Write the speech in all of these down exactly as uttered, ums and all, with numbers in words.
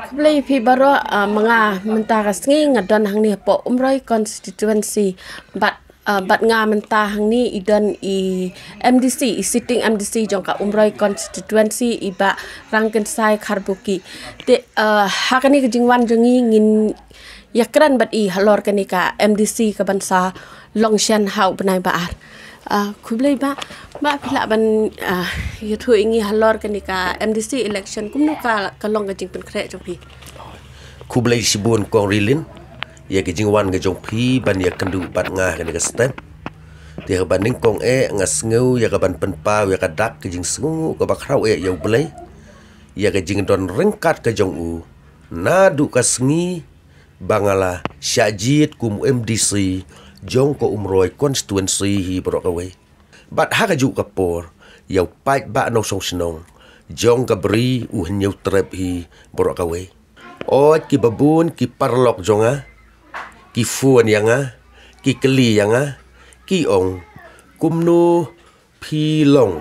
Khublei phi baroh, ah, ma nga mynta ka sngi nga don hangne hapoh Umroi constituency, bad, ah, bad nga mynta hangne i don i M D C, i sitting M D C jong ka Umroi constituency, i Bah Rangkynsai Kharbuki. Te, ah, ha kane ka jingwan jong ngi ngin ïakren bad i halor kane ka M D C ka ban sa long shen ha u bnai ba ar. Ah, khublei Bah, Bah phi lah ban, ah, ïathuh ïa ngi halor kane ka M D C election, kumno ka, ka long ka jingpynkhreh jong phi? Khublei shibun Kong Rilin ïa ka jingwan ka jong phi ban ïakynduh bad nga ha kane ka step. Te ha kaba nyngkong eh nga sngew ïa ka ban pynpaw ïa ka dak ka jingsngew kaba khraw eh ïa U Blei, ïa ka jingdon ryngkat ka jong u naduh ka sngi ba nga la shah jied kum M D C jong ka Umroi constituency hi baroh kawei. Bad ha kajuh ka por ïa u paidbah nongshong shnong jong ka Bri u Hynñiewtrep hi baroh kawei. Oi kiba bun ki paralok jong nga ki phone ïa nga, ki kylli ïa nga, ki ong, kumno phi long,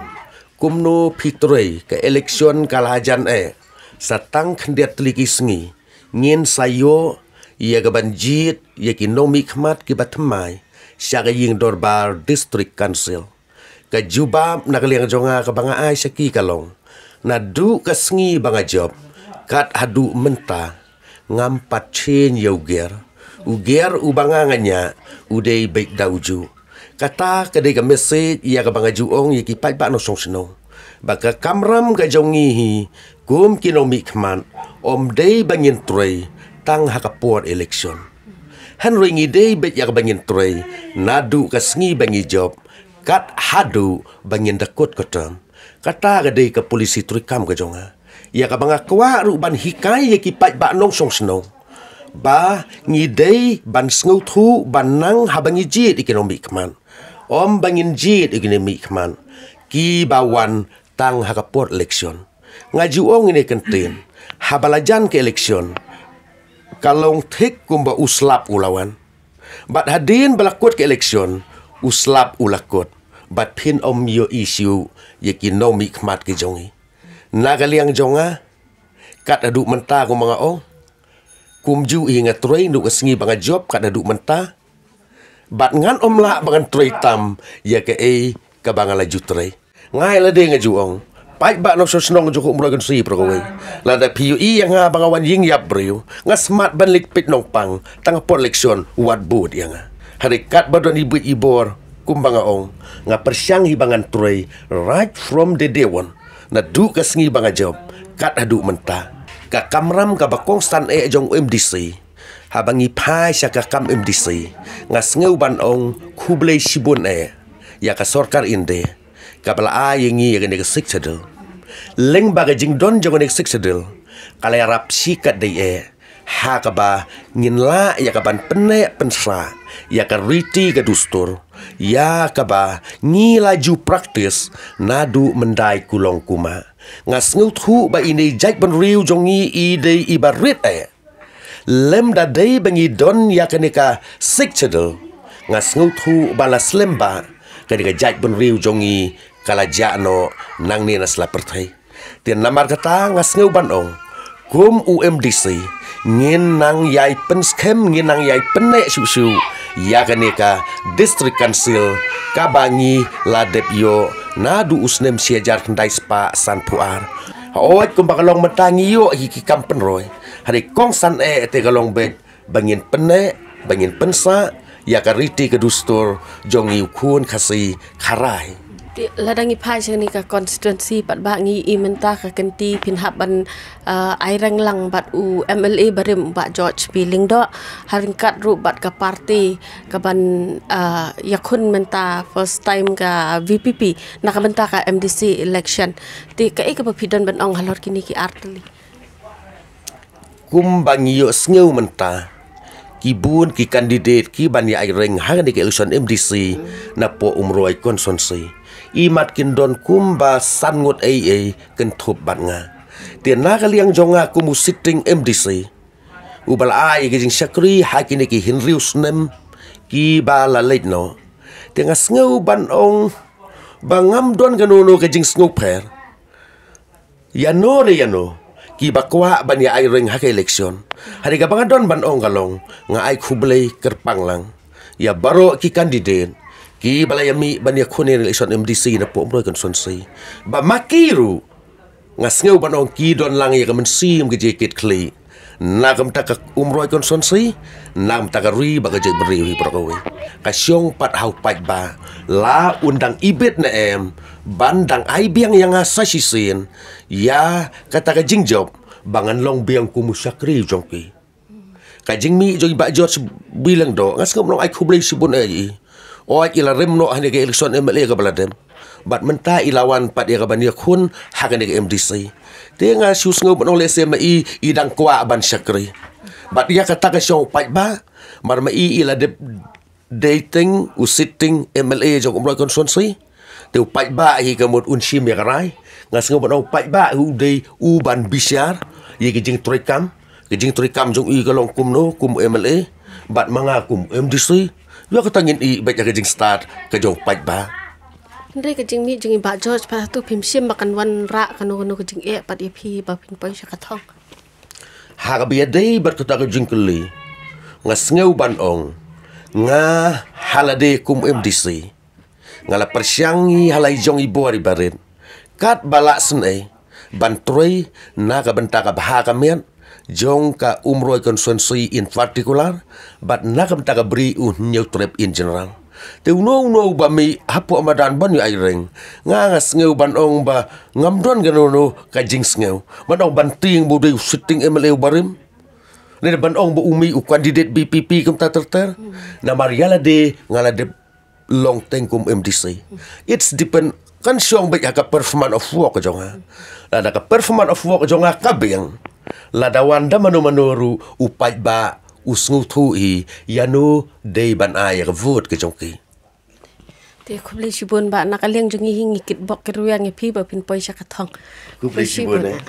kumno phi trei, ka election ka la jan eh, sa tang khyndiat tylli ki sngi ngin sa ïoh ïa ka ban jied ïa ki nongmihkhmat kiba thymmai sha ka ïing dorbar District Council. Ka jubab na ka liang jong nga kaba nga ai sha ki ka long, naduh ka sngi ba nga jop kat haduh mynta ngam pat change ïa u gear. U gear uba nga nga ñiah u dei beit da ujuh. Kata ka dei ka message ïa kaba nga ju ong ïa ki paidbah nongshong shnong ba ka kamram ka jong ngi hi kum ki nongmihkhmat ym dei ba ngin trei tang ha ka por election. Hynrei ngi dei beit ïa kaba ngin trei naduh ka sngi ba ngi jop kat haduh ba ngin da kut ka term. Kata ka dei ka policy treikam ka jong nga ïa kaba nga kwah ruh ban hikai ïa ki paidbah nongshong shnong ba ngi dei ban sngewthuh ban nang haba ngi jied ïa ki nongmihkhmat, ym ba ngin jied ïa ki nongmihkhmat kiba wan tang ha ka por election. Nga ju ong ïa kane ka ktien, haba la jan ka election ka long thik kumba u slap u la wan. Bad hadien ba la kut ka election u slap u la kut bad phin ym ïohi shuh ïa ki nongmihkhmat ki jong ngi. Na ka liang jong nga kat haduh mynta kumba nga ong, kumjuh hi nga trei naduh ka sngi ba nga jop kat haduh mynta. Bad ngan ym lah ba ngan trei tam ïa kaei kaba nga la ju trei. Nga ïa lade nga ju ong, paidbah nongshong shnong jong ka Umroi constituency baroh kawei, lada phi ïohi ïa nga ba nga wan ïing ïap briew, nga smat ban leit peit nongpang tang ha por election wat vote ïa nga. Hynrei katba don i buit i bor kumba nga ong, nga pyrshang hi ba ngan trei right from the day one, naduh ka sngi ba nga jop kat haduh mynta. Ka kamram kaba kongsan eh jong u M D C, haba ngi phai sha ka kam M D C, nga sngew ban ong khublei shibun eh ïa ka sorkar India kaba la ai ïa ngi ïa kane ka Sixth Schedule. Lyngba ka jingdon jong kane ka Sixth Schedule ka la ïarap shikatdei eh ha kaba ngin lah ïa ka ban pynneh pynsah ïa ka riti ka dustur ïa kaba ngi la ju practice naduh myndai kulong kumba. Nga sngewthuh ba ine i jaitbynriew jong ngi i dei iba rit eh. Lymda dei ba ngi don ïa kane ka Sixth Schedule, nga sngewthuh ba la slem ba kane ka jaitbynriew jong ngi ka la jah noh nangne na sla pyrthei. Te namar kata nga sngew ban ong, kum u M D C ngin nang ïai pynskhem, ngin nang ïai pynneh shuh shuh ïa kane ka District Council kaba ngi la dep ïoh naduh u snem shi hajar khyndai spah sanphew ar. Hooid, kumba ka long mynta ngi ïoh hi ki kam pynroi. Hynrei kongsan eh te ka long beit ba ngin pynneh, ba ngin pynsah ïa ka riti ka dustur jong ngi u khun Khasi Khara hi. Te lada ngi phai sha kane ka constituency pat Bah, ngi i mynta ka kynti phin hap ban, ah, ai reng lang bad u M L A barim Bah George P Lyngdoh, ha ryngkat ruh bad ka party kaban, ah, ïakhun mynta first time ka V P P na ka bynta ka M D C election. Te kaei kaba phi don ban ong halor kine ki ar tylli? Kumba ngi ïohsngew mynta, ki bun ki candidate kiban ïa ai reng ha kane ka election M D C napoh Umroi constituency, imat kin don kumba san ngut ei ei kynthup bad nga. Te na ka liang jong nga kum u sitting M D C uba la ai ka jingshakri ha kine ki hynriew snem kiba la leit noh, te nga sngew ban ong ba ngam don kano kano ka jingsngewpher. Ïano re ïano, kiba kwah ban ïa ai ring ha ka election. Hynrei kaba nga don ban ong ka long, nga ai khublei kyrpang lang ïa baroh ki candidate kiba la ïa mih ban ïakhun ïa ka election M D C na poh Umroi constituency. Ba ma ki ruh nga sngew ban ong ki don lang ïa ka mynsiem ka jingkitkhlieh na ka bynta ka Umroi constituency, na ka bynta ka ri bad ka jaitbynriew hi baroh kawei. Ka shong pat ha u paidbah la un dang ibit ne em ban dang ai biang ïa nga sa shisien ïa kata ka jingjop ba ngan long biang kum u shakri jong ki. Ka jingmih jong i Bah George Bilang Doh, nga sngew ban ong ai khublei shibun ïa i. Oi, i la rim noh ha kane ka election M L A kaba la dep. Bad mynta i la wan pat ïa ka ban ïakhun ha kane ka M D C. Te nga shu sngew ban ong lehse ma i, i dang kwah ban shakri. Bad ïa kata ka shong u paidbah, namar ma i i la dep dei teng u sitting M L A jong Umroi constituency. Te u paidbah hi ka mut un shim ïa ka rai. Nga sngew ban ong u paidbah hi u dei u ban bishar ïa ki jingtrei kam. Ki jingtrei kam jong i ka long kumno kum M L A bad ma nga kum M D C. Ïa kata ngin ïohi beit ïa ka jingstad ka jong u paidbah. Hynrei ka jingmih jong i Bah George pat, hato phim shim ba kan wanrah kano kano ka jingeh pat ïa phi ba phin poi sha ka thong? Ha kaba ïadei bad kata ka jingkylli, nga sngew ban ong, nga ha lade kum M D C, nga la pyrshang hi ha la i jong i bor i barit katba lah sngewbha ban trei na ka bynta ka bha ka miat jong ka Umroi constituency in particular, bad na ka bynta ka Bri u Hynñiewtrep in general. Te uno uno uba mih hapoh madan ban ïa ai ring, nga nga sngew ban ong ba ngam don kano kano ka jingsngew ban ong ban tieng ba u dei u sitting M L A uba rim, ne ban ong ba u mih u candidate B P P kumta ter ter. Namar ïa lade nga la dep long teng kum M D C. It's depend, kan shong beit ha ka performance of work jong nga. Lada ka performance of work jong nga ka biang, lada wan da mano mano ruh u paidbah u sngewthuh hi ïano dei ban ai ïa ka vote ka jong ki. Te khublei shibun Bah, na ka liang jong ngi hi ngi kitbok kitrwiang ïa phi ba phin poi sha ka thong. Khublei shibun, eh.